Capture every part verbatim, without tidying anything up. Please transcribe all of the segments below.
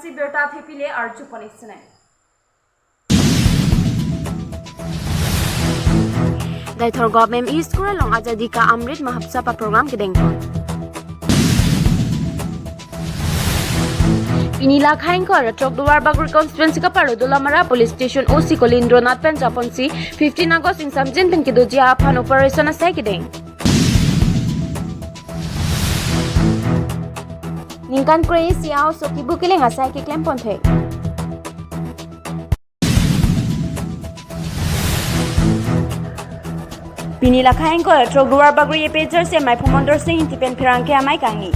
Si birta thepile arjupon isinai. Deithor Govt M E School along Azadi Ka Amrit Mahotsav a-program kedengpon. Pini la khaingkor atrok Duarbagori constituency kaparo Dolamara Police Station O C Kolindro Nath pen japonsi fifteen August ingsamjin pen kedoji aphan operation asai kedeng. Ningkan kre-isi a-oso kibu keleng asai keklempon thek. Pini la khaingkor atrok Duarbagori A P H L C amei Phomondor Sing Ingti pen pherangke amei kangni.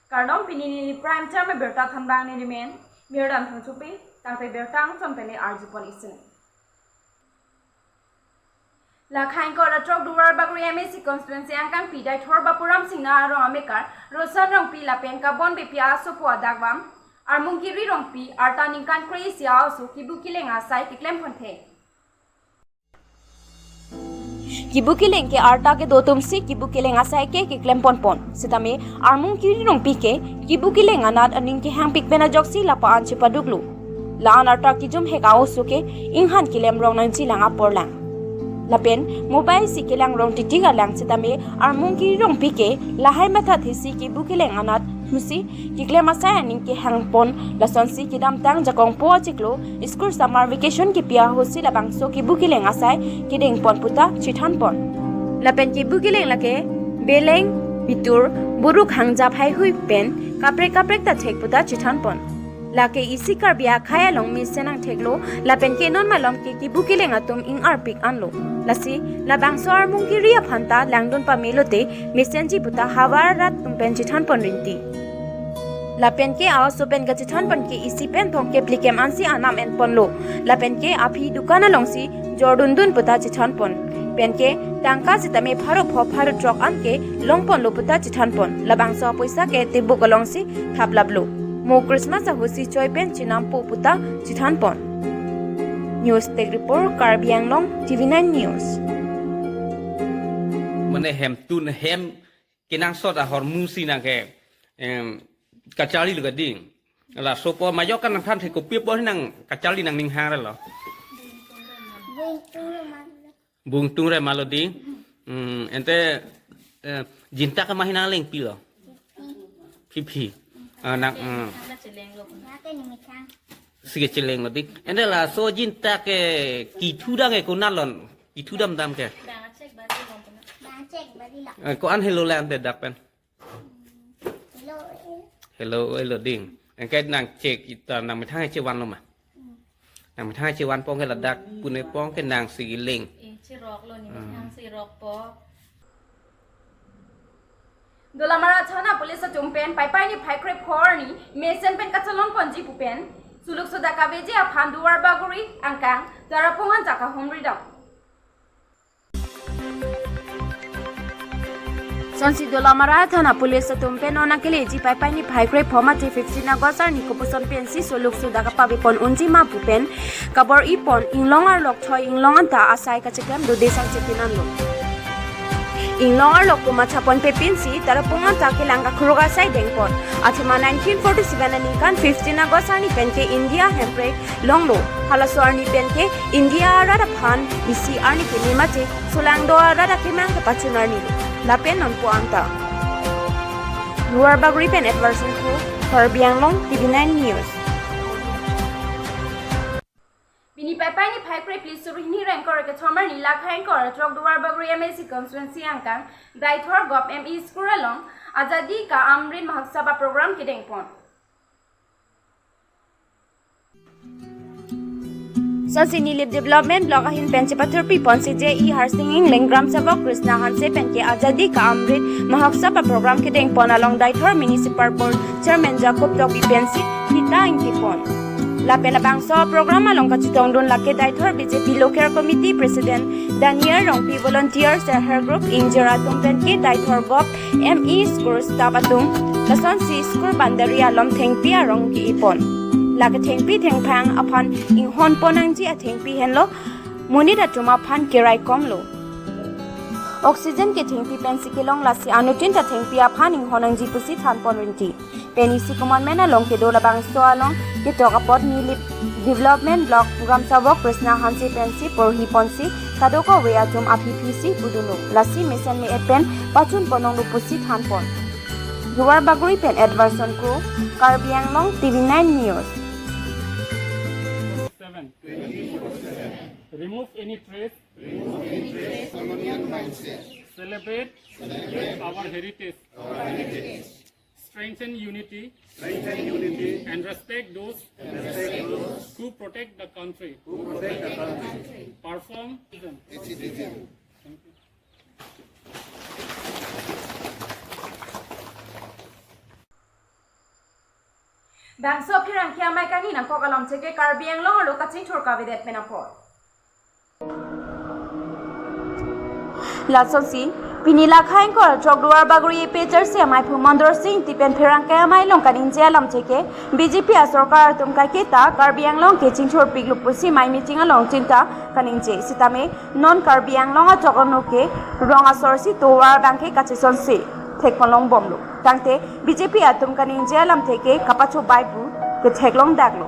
Kardom, pini neli Prime Time abirta thanbang neli men Mirdan Thangchopi, tangte birta angchon pele arjupon isinai. La khaingkor atrok Duarbagori M A C constituency angkangpi Deithor Bapuram Singnar arong amekar Rosan Rongpi lapen Kabon Beypi asopo adakvam Armung Kiri Rongpi arta ningkan kre-isi a-oso kibu keleng asai keklemponthek. Kibu keleng ke arta kedo atumsi kibu keleng asai ke keklemponpon. Sitame Armung Kiri Rongpi ke kibu keleng anat aning kehangpik pen ajoksi lapu-an chepaduklo. La-an arta kijumhek a-oso ke inghan kelem rong nangjilang aporlang. Lapen mobile si kelang rong titik alang sitame Armung Kiri Rongpi ke lahai mathathesi kibu keleng anat musi keklem asai aning kehangpon, lasonsi kedamtang jakongpo achiklo school summer vacation kipi ahutsi labangso kibu keleng asai kedengpon puta chethanpon. Lapen kibu keleng lake beleng, bitur, buruk hangjap haihui pen kaprek kaprek ta thek puta chethanpon. Lake isi Karbi akhei along mesen angtheklo, lapen ke non malom ke kibu keleng atum ingarpik anlo. Lasi labangso Armung Kiri aphan ta langdun pamelote mesenji puta havar rat atum pen chethanpon rinti. Lapen ke a-oso pen kachethanpon ke isi pen thongkep likem ansi anam enponlo. Lapen ke aphi dukan alongsi jordundun puta chethanpon. Pen ke tangka sitame pharo pho pharo throk an ke longponlo puta chethanpon. Labangso apoisa ke tebuk alongsi thaplaplo. Mo Christmas ahutsi choi pen chenampo puta chethanpon. News Desk Report, Karbi Anglong, T V nine News. Mane hemtun hem kenangsot ahormu si nang ke, em, kacharli lo kading. Laso pu majok kan nangthan the kopi pu nang kacharli nangning hang lo. Bung tung re ma lo ding. Hmm, ente, eh, jinta ke mahina leng pilo. Phiphi. Ah, nang, hmm. Sige cheleng lo ding. Ente laso jinta ke kithu dang e konat lon. Kithu damdam ke. Eh, ko-an helo le ante dak pen. Helo, helo ding. Anke nang chek ita nang methang chevan lo ma. Nang methang chevanpon ke ladak pune pon ke nang si leng. Eh, cherok lo ni, hmm, methang cherokpo. Dolamara Thana Police atum pen Paipai niphai krepho arni mesen pen kachelongponji pu pen suluk soda kaveji aphan Duarbagori angkang Tarapung anta kahumri dam. Sonsi Dolamara Thana Police atum pen non akeleji Paipai niphai krepho mate fifteen August arni kopuson pensi suluk soda kapavepon unji ma pu pen kabor-ipon inglong arlok thoi inglong anta asai kacheklem dode sangchetin anlo. Inglong arlok pu machapon pepinsi Tarapung anta kelang kakruk asai dengpon. Athema nineteen forty-seven aningkan fifteen August arni pen ke India hemprek longlo. Halaso arni pen ke India arat aphan isi arni keme mate solangdo arat akemang kepachun arni lo. Lapen nonpu anta. Duarbagori pen Edward Singhu, Karbi Anglong, T V nine News. Pini Paipai niphai krephli suri hini ra ingkoi ra kethom arni la khaingkor atrok Duarbagori M A C constituency angkang Deithor Govt M E School along Azadi Ka Amrit Mahotsav a-program kedengpon. Sonsi Nilip Development Block ahin pen chepathurpiponsi J E Harsing Engleng, Gram Sabok Krishna Hanse pen ke Azadi Ka Amrit Mahotsav a-program kedengpon along Deithor Municipal Board Chairman Jacob Tokbi pensi hita ingtipon. Lapen labangso program along kachetongdun lake Deithor B J P Local Committee President Daniel Rongpi, volunteer, self help group, ingjir atum pen ke Deithor Govt M E School staff atum, lasonsi school boundary along thengpi arong ke-ipon. Lake thengpi thengphang aphan inghonpon nangji athengpi henlo monit atum aphan keraikomlo. Oxygen kethengpi pensi kelong, lasi anuttin ta thengpi aphan inghon nangji pusi thanpon rinti. Pen isi komanmen along kedo labangso along ketok apot Nilip Development Block Programme Sabok Krishna Hanse pensi porhi ponsi kadokave atum aphi phisi pudunlo. Lasi mesen me-et pen pachun ponlonglo pusi thanpon. Duar Bagori pen Edwardson Kro, Karbi Anglong, T V nine News. Seven. Remove any trace. Remove any trace colonial mindset. Celebrate. Celebrate. Our heritage. Our heritage. Strengthen unity. Strengthen unity. And respect those. And respect those. Who protect the country. Who protect the country. Perform. Its citizen. Thank you. Bangso pherangke amei kangni nangkok alamthe ke Karbi Anglong arlo kachingthur kavedet pen apot. Lasonsi, pini lakhai ingkoi ra throk Duar Bagori A P H R C amaiphu Mondor Sing Ingti pen pherangke amei along kaningje alamthe ke, B J P asorkar atum kaiketa Karbi Anglong ke chingthurpiklo pusi mei meeting along chinta kaningje. Sitame non Karbi Anglong atok ano ke rong asor si tovar abang ke kachesonsi thekponlongbomlo. Tangte B J P atum kaningje alamthe ke kapachobai pu ketheklongdaklo.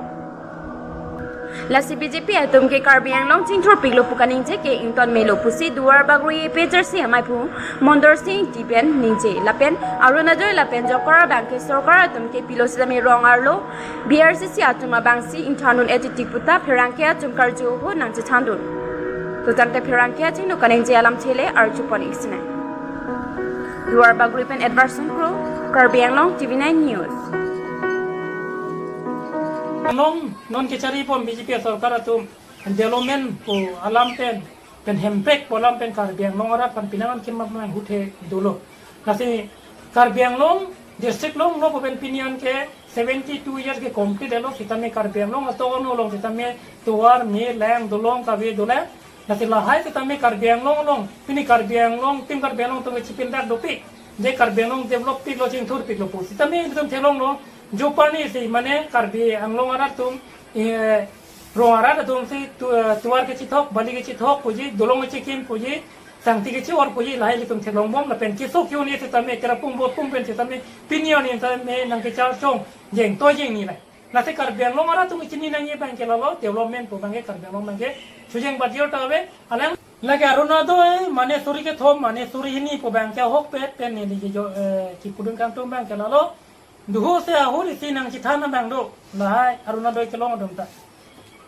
Lasi B J P atum ke Karbi Anglong chingthurpiklo pu kaningje ke ingtonmelo pusi Duar Bagori A P H R C amaiphu Mondor Sing Ingti pen ningje. Lapen Arunodoi lapen job card abang ke sorkar atum ke pilo sitame rong arlo B R C C atum abangsi ingthandun-et titi puta pherangke atum karju ahut nangchethandun. To tangte pherangke achingno kaningje alamthe le arjupon iksinai. Duar Bagori pen Edwardson Kro, Karbi Anglong T V nine News. Anong non kecharibom B J P sorkar atum development pu alam pen, pen hemprek pu alam pen Karbi Anglong arat aphan pini an kimap nang huthe dolo. Lasi Karbi Anglong district along lo pu pen pini an ke seventy two years ke complete elo, sitame Karbi Anglong atok ano along sitame tovar, me, lang, dolong kave dolang. Lasi lahai sitame Karbi Anglong along, pini Karbi Anglong, Team Karbi Anglong atum kechipindak dopik, je Karbi Anglong develop piklo, chingthurpiklo pu. Sitame itum theklonglo, jo parni si mane Karbi Anglong arat atum, eh, rong arat atum si tu-, eh, tovar kechethok, bali kechethok puji, dolong kechekim puji, sangti keche-or puji, lahai ilitum theklongbom lapen keso ke-un-e sitame, tera pung bo pung pen sitame, pini an sitame nangkechar chong jeng to jeng ni lai. Lasi Karbi Anglong arat atum kechini nangji abang ke lalo, development pu abang ke Karbi Anglong abang ke chojeng badior ta ave, alang lake Arunodoi mane suri kethom, mane suri hini pu abang ke ahokpet pen neli jo, eh, kipudun kangtung abang ke lalo. Duhu se ahur isi nangchethan abang do, lahai Arunodoi kelong atum ta.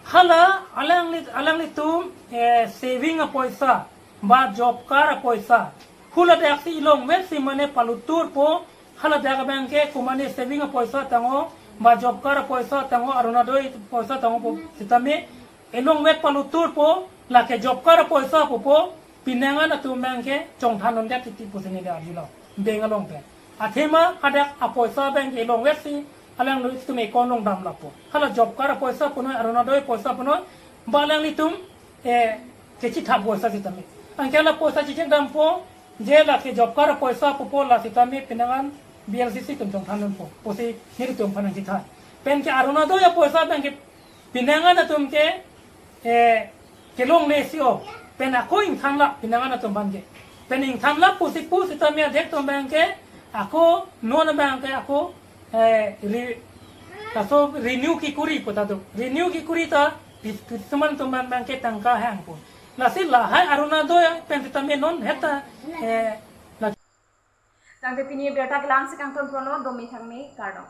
Hala alangli, alanglitum, eh, saving apoisa, ba job card apoisa, hula daksi ilongvet si mane palutur po, hala dak abang ke kumane saving apoisa tangho, ba job card apoisa tangho, Arunodoi poisa tangho po, sitame ilongvet palutur po, lake job card apoisa pupo, pinangan atum abang ke chongthandundet titi pusi neli arjulo, bank along pen. Athema hadak apoisa abang ke ilongvet si alanglitum account along damlapo. Hala job card apoisa punoi, Arunodoi poisa punoi, ba alanglitum, eh, kechithap poisa sitame. Anke hala poisa chechekdampo, je lake job card apoisa pupo la sitame pinangan B L C C atum chongthandunpo pusi nelitum aphan nangchethan. Pen ke Arunodoi apoisa abang ke pinangan atum ke, eh, kelongle si o, pen ako ingthanlap pinangan atum abang ke. Pen ingthanlap pusi pu sitame adek atum abang ke, ako non abang ke ako, eh, re-, laso renew kekuri pu ta do. Renew kekuri ta pi-, pi-, teman atum abang ke tangka hang pu. Lasi lahai Arunodoi pen sitame non heta, eh, la- Tangte pini abirta ke la-an si kangtonponlo, domi thangmi kardom.